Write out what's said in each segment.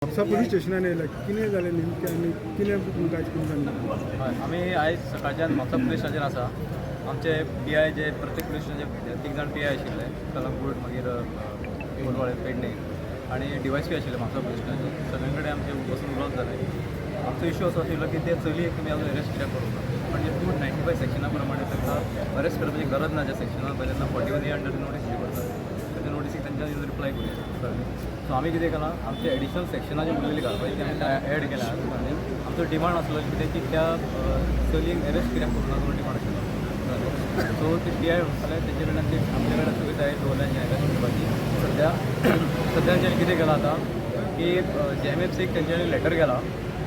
Mapusa police स्टेशनान येयला, कितें जालें नेमकें आनी कितें तुमकां आयज कितें जालें? हय, आमी आयज सकाळच्यान म्हापसा पुलीस स्टेशनाचेर आसा. आमचे पी I जे प्रत्येक पुलीस स्टेशनाचे तीग जाण पी I आशिल्ले, कलंगूट, मागीर कोलवाळे, पेडणे आनी डी वाय एस पी आशिल्ले म्हापसा पुलीस स्टेशनाचे. सगळे कडेन आमचें बसून उलोवप जालें. आमचो इश्यू असो आशिल्लो की ते चलयेक तुमी अजून अरेस्ट कित्याक करूंक ना? म्हणजे 295 सेक्शना प्रमाणे तांकां अरेस्ट करपाची गरज ना. ज्या सेक्शना पळय तेन्ना 41 ए अंडर नोटीस दिली पडटा. त्या नोटीसीक तेंच्यानी रिप्लाय करूया, कळ्ळें? सो आमी कितें केलां, आमचे एडिशनल सेक्शनां जी उरलेली घालपाची ती आमी एड केल्या. आनी आमचो डिमांड आसलो कितें की त्या चलयेक अरेस्ट कित्याक करूं ना म्हणून डिमांड आशिल्लो, कळ्ळें? सो ते पी I म्हणटाले तेंचे कडल्यान, ते आमचे कडेन सगळी तयारी दवरल्या अरेस्ट करपाची. सद्या सद्या तेंच्यांनी कितें केलां आतां की जे एम एफ सीक तेंच्यांनी लेटर केला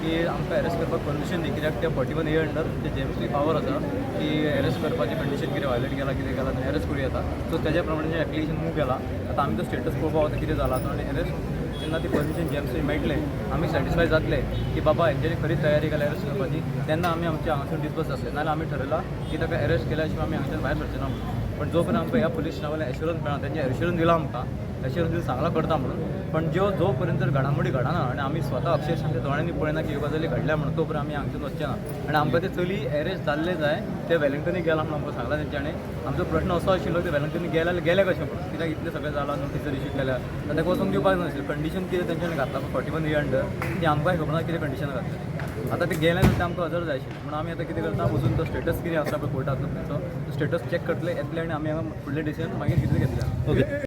की आमकां अरेस्ट करपाक परमिशन दी, कित्याक त्या 41 ए अंडर ते जे एम सी पावर आसा की अरेस्ट करपाची. कंडिशन कितें वायलेट केला, कितें केलां, तें अरेस्ट करूं येता. सो तेज्या प्रमाणे एप्लिकेशन मूव केलां. आतां आमी तो स्टेटस पळोवपाक वता कितें जाला तो. आनी अरेस्ट जेन्ना ती परमिशन जे एम सी मेळटलें, आमी सॅटिस्फाय जातले की बाबा हेंच्यांनी खरी तयारी केल्या अरेस्ट करपाची, तेन्ना आमी आमच्या हांगासून डिस्पर्स जातले. नाजाल्यार आमी ठरयलां की ताका अरेस्ट केल्या शिवाय आमी हांगाच्यान भायर सरचे ना म्हणून. पण जो पर्यंत आमकां ह्या पुलीस स्टेशना वयल्यान एश्युरन्स मेळना, तेंचे एश्युरन्स दिला आमकां, एश्युरन्स दिवन सांगलां करता म्हणून, पण ज्यो जो पर्यंत जर घडामोडी घडना आनी आमी स्वता अक्षरशः आमच्या दोळ्यांनी पळयना की ह्यो गजाली घडल्या म्हणून, तो पर्यंत आमी हांगच्यान वचचे ना. आनी आमकां ते चली एरेस्ट जाल्ले जाय. ते वेलिंगटनी गेला म्हणून आमकां सांगलां तेंच्यांनी. आमचो प्रश्न असो आशिल्लो की वेलिंगटनी गेल्या गेले कशें म्हणून? कित्याक इतलें सगळें जालां, नोटीस जर इश्यू केल्या आनी ताका वचूंक दिवपाक नाशिल्लें. कंडिशन कितें तेंच्यांनी घातला 41 ए अंडर ती आमकांय खबर ना कितें कंडिशन घातलें. आतां ते गेले जाल्यार आमकां अजर जाय आशिल्लें. म्हणून आमी आतां कितें करता, वचून तो स्टेटस कितें आसा पळय कोर्टांतलो, तेचो स्टेटस चॅक करतले, येतले आनी आमी हांगा फुडलें डिसिजन मागीर कितें घेतलें. ओके.